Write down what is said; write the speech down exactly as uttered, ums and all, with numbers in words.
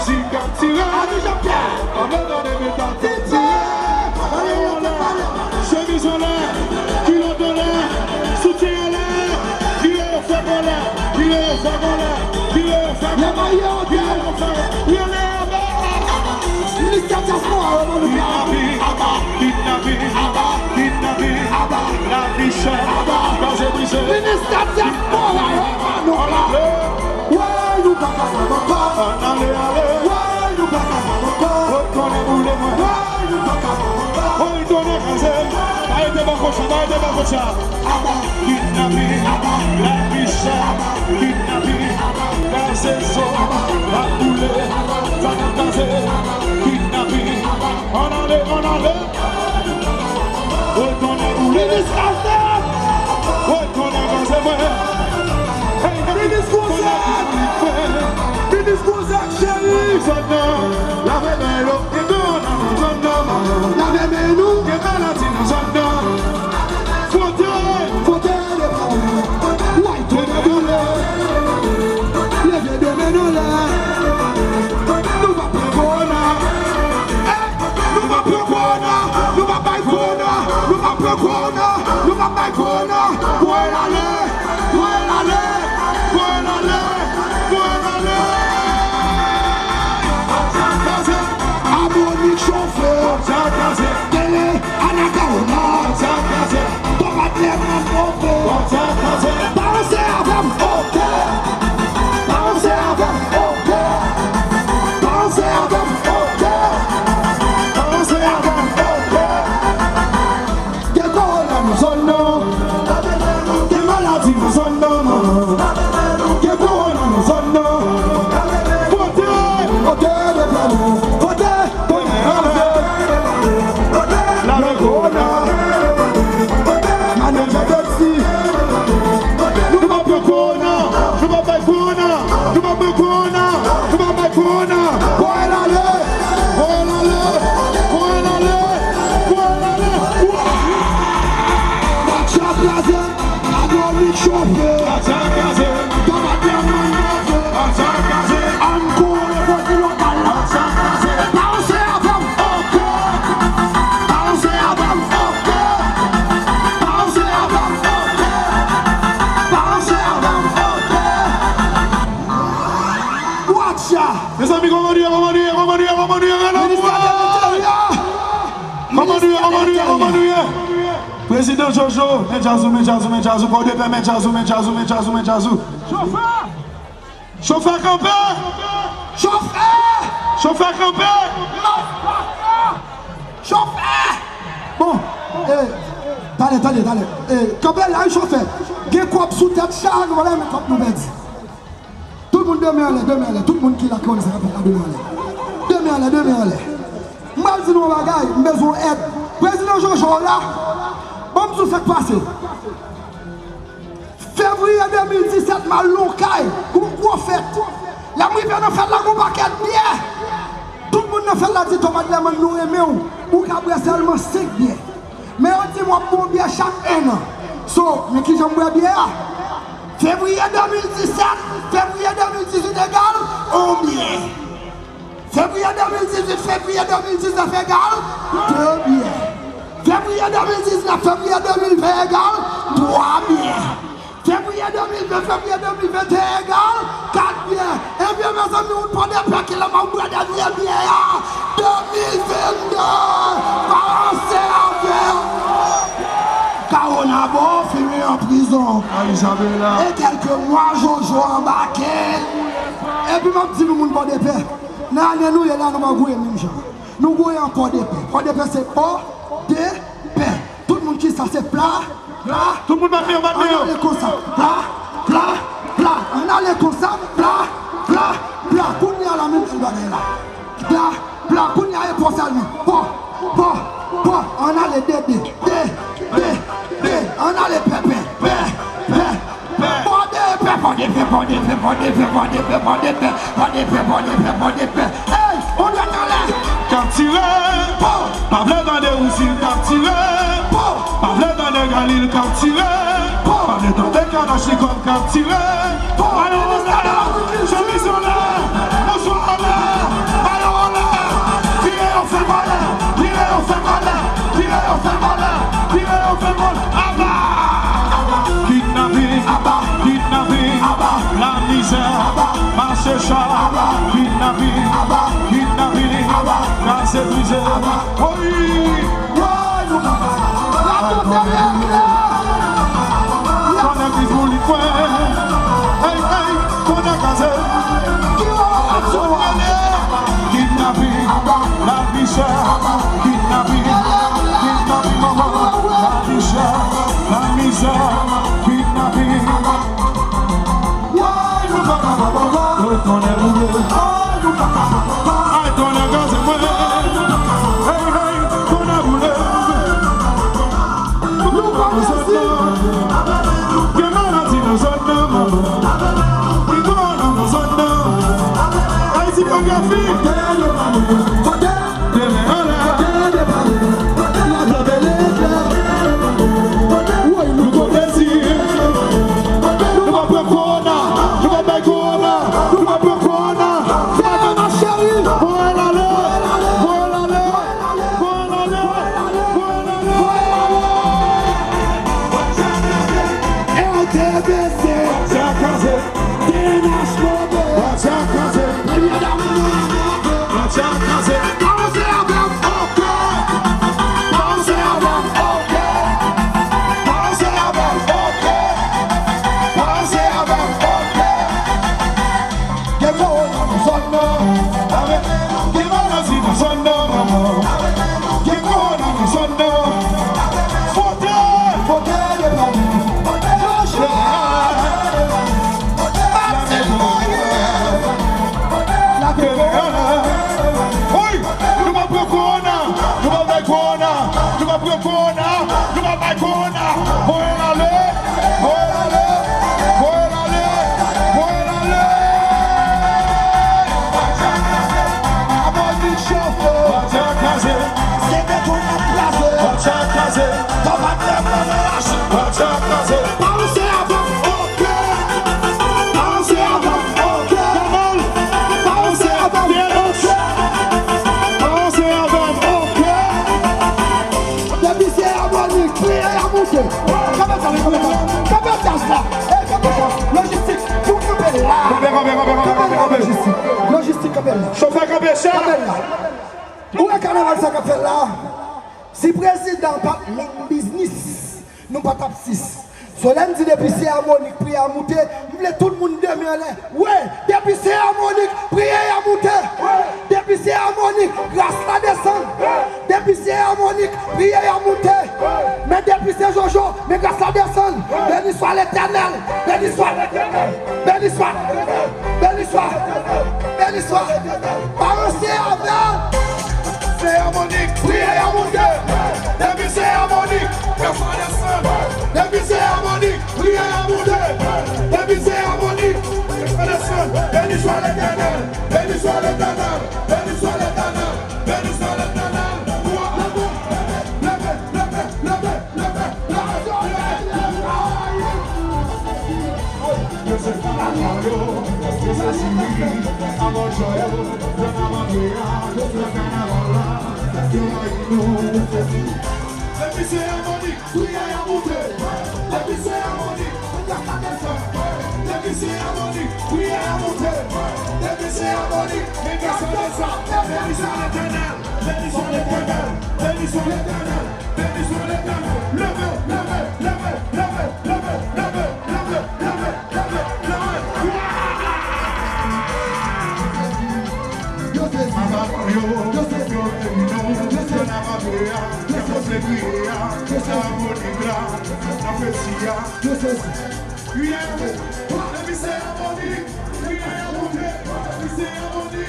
Zin k ap tire. Andy Jean-Pierre. Ann tande men k ap tire. Pantalon anlè, chemiz anlè, kilòt anlè, soutyen anlè. Vire yo fè anlè, vire yo fè anlè, vire yo fè anlè, vire yo fè anlè. Wi, anlè, anlè. Ministè dyaspora yo ban nou kado. Aba, kidnapin, aba, kidnapin, aba, lavi chè, aba, kraze brize. Ministè dyaspora yo ban nou kado. Woy, nou pa kapab ankò. Ann ale, ale. Woy, nou pa kapab ankò. Woy, tonnè boule mwen. Woy, nou pa kapab ankò. Woy, tonnè kraze m. Arete bò konsa, arete bò konsa. Aba. Kidnapin, aba. Lavi chè, aba. Kidnapin, aba. Kraze zo, aba. L ap boule, zam ap kraze. Kidnapin, aba. Ann ale, ann ale. Woy, tonnè boule. Minis Azèk! Woy, tonnè kraze mwen. Hey, minis Gonzak! Minis Gonzak, cheri! Zòn nan, lave men yo, gen kòwona nan zòn nan, manman. Lave men nou. Gen maladi nan zòn nan. Fwote! Fwote de pa nou. Woy, tonnè boule. Leve de men nou anlè. Nou pa pran kòwona. Hey! Nou pa pran kòwona, nou pa bay kòwona, nou pa pran kòwona, nou pa bay kòwona. Voye l ale, voye l ale, voye l ale, voye l ale. Abònik chofe, tele Anacaona, Tomat Lèmòn Chofe. Panse avè m, oke. Panse avè m, oke. Panse avè m, oke. Panse avè m, oke. Gen kòwona nan zòn nan. Gen maladi nan zòn nan. Gen kòwona nan zòn nan. Fwote! Fwote de pa nou. Fwote! Lave kòwona. Manèj a Dotsi. Nou pa pran kòwona. Nou pa bay kòwona. Nou pa pran kòwona. Nou pa bay kòwona. Voye l ale. Voye l ale. Voye l ale. Voye l ale. Match la kraze. Abònik chofe. Tomat Lèmòn Chofe. Ann kouri pwodui lokal la. Panse avè m, oke. Panse avè m, oke. Panse avè m, oke. Panse avè m, oke. Watch ya. Mezanmi, kòman nou ye, kòman nou ye, kòman nou ye, kòman nou ye, kòman nou ye? Ministè de Lenteryè. Kòman nou ye, kòman nou ye, kòman nou ye? Prezidan Jojo, men djaz ou, men djaz ou, men djaz ou, Pòdepè, men djaz ou, men djaz ou, men djaz ou, men djaz ou. Chofè! Chofè kanpe! Chofè! Chofè kanpe! Chofè! Bon, eh, tande, tande, tande. Eh, kanpe la, wi, chofè. Gen kòb sou tèt cha, nou pa lage kòb nou pèdi. Tout moun de men anlè, de men anlè. Tout moun ki la ki wè sa k ap fèt la, de men anlè. De men anlè, de men anlè. M pral di nou yon bagay, m bezwen èd. Prezidan Jojo la, ban m di w sa k pase. Fevriye de mil disèt, m al nan yon kay, gon gwo fèt. Lè m rive nan fèt la, gon pakèt byè. Tout moun nan fèt la di, Tomat Lèmòn, nou renmen w. Ou ka bwè sèlman senk byè. Men yo di m w ap bwè yon byè chak enn an. So, men kijan m bwè byè a? Fevriye de mil disèt, fevriye de mil dizuit egal yon byè. Fevriye de mil dizuit, fevriye de mil diznèf egal de byè. Fevriye de mil diznèf, fevriye de mil ven egal twa byè. Fevriye de mil ven, fevriye de mil venteyen egal kat byè. Ebyen, mezanmi, ou pa de pè ki lè m ap bwè dènye byè a. De mil vennde, pa ranse avè m. Kawona bò, fimen an prizon. E kèlke mwa, Jojo anbake. Epi m ap di nou, moun Pòdepè, nan ane nou ye la, nou pa gouye menm jan. Nou gouye an Pòdepè. Pòdepè se Pòdepè. Tout moun ki sa se pla, pla. Tout moun bat men yo, bat men yo. Ann ale konsa, pla, pla, pla. Ann ale konsa, pla, pla, pla. Kounye a la, men bèl bagay la. Pla, pla. Kounye a e pò sèlman. Pò, pò, pò. Ann ale de, de, de, de, de. Ann ale pè, pè, pè, pè. Pòdepè, Pòdepè, Pòdepè. Ey, on dwèt anlè. K ap tire. Pa vle tande Wousi k ap tire. Pa vle tande Galil k ap tire. Pa vle tande Kalachnikòv k ap tire. Alò, anlè. Chemiz anlè. Bouchon anlè. Se plizyè. Woy! Woy! Ay, tonnè. Tonnè ki boulit mwen. Ey, ey, tonnè kraze. Kidnaping, lavi chè. Kidnaping, kidnaping, manman. Lavi chè, lamizè, kidnaping. Woy, nou pa ka pa pa pa. Woy, tonnè boule. Woy, nou pa ka pa pa pa. Ay, tonnè kraze mwen. Hey, hey, tonnè boule. Nou pa nan zòn nan. Gen maladi nan zòn nan, manman. Gen kòwona nan zòn nan. Ayiti pa ka fin. Tele anlè. Woy, nou kote si. Nou pa pran kòwona. Nou pa bay kòwona. Nou pa pran kòwona. Fè atè ma cheri. Voye l ale. Voye l ale. Voye l ale. Voye l ale. L T B C. Sa kraze. T N H Mobile. Sa kraze. Premye dam. Sa kraze. Panse avè m, oke. Panse avè m, oke. Panse avè m, oke. Panse avè m, oke. Gen kòwona nan zòn nan. Gen maladi nan zòn nan, manman. Gen kòwona nan zòn nan. Vote! Vote Depami. Vote Depami. Woy! Nou pa pran kòwona! Nou pa bay kòwona! Nou pa pran kòwona! Nou pa bay kòwona! Voye l ale! Voye l ale! Voye l ale! Voye l ale! Abòdi chofè! Bòdya kraze! Se beton n ap kraze! Bòdya kraze! Tòmatè mwen nan lach! Bòdya kraze! Panse avè m, oke! Panse avè m, oke! Panse avè m, oke! Panse avè m, oke! Depi se amoni, priyè a moute. Kanpe sa, kanpe sa. Kanpe sa, la. Ey, kanpe sa. Lojistik, tou kanpe la. Kanpe, kanpe, kanpe, kanpe, kanpe, kanpe. Lojistik, lojistik, kanpe la. Chofè, kanpe, chè. Kanpe la. Ou wè kanaval sa k ap fèt la? Si prezidan pa t mean biznis, nou pa t ap sis. So lè m di depi se amoni k priyè a moute, m vle tout moun de men anlè. Wi, depi se amoni k priyè a moute. Depi se amoni k gras la desann. Depi se amoni k priyè a moute. Men depi se Jojo, men gras la desann. Beni swa Letènèl. Beni swa Letènèl. Beni swa. Beni swa. Beni swa. Panse avè m. Se amoni k priyè a moute. Depi se amoni k gras la desann. Depi se amoni k priyè a moute. Depi se amoni k gras la desann. Beni swa Letènèl. Beni swa Letènèl. Beni swa Letènèl. Beni swa Letènèl. Leve, leve, leve, leve, leve, leve. Yo se kanaval yo, yo se siri, avan chan yo, fè kanaval yo, fè kanaval la, yo rayi nou, fè siri. Depi se amoni, priyè a moute. Depi se amoni, gras la desann. Depi se amoni, priyè a moute. Depi se amoni, men gras la desann. Beni swa Letènèl. Beni swa Letènèl, beni swa Letènèl, beni swa Letènèl. Leve, leve, leve, leve. Yo se sa, yo, yo se sa, yo se sa, yo se sa. Yo se sa. Yo se sa. Depi se amoni, priyè a moute. Depi se amoni,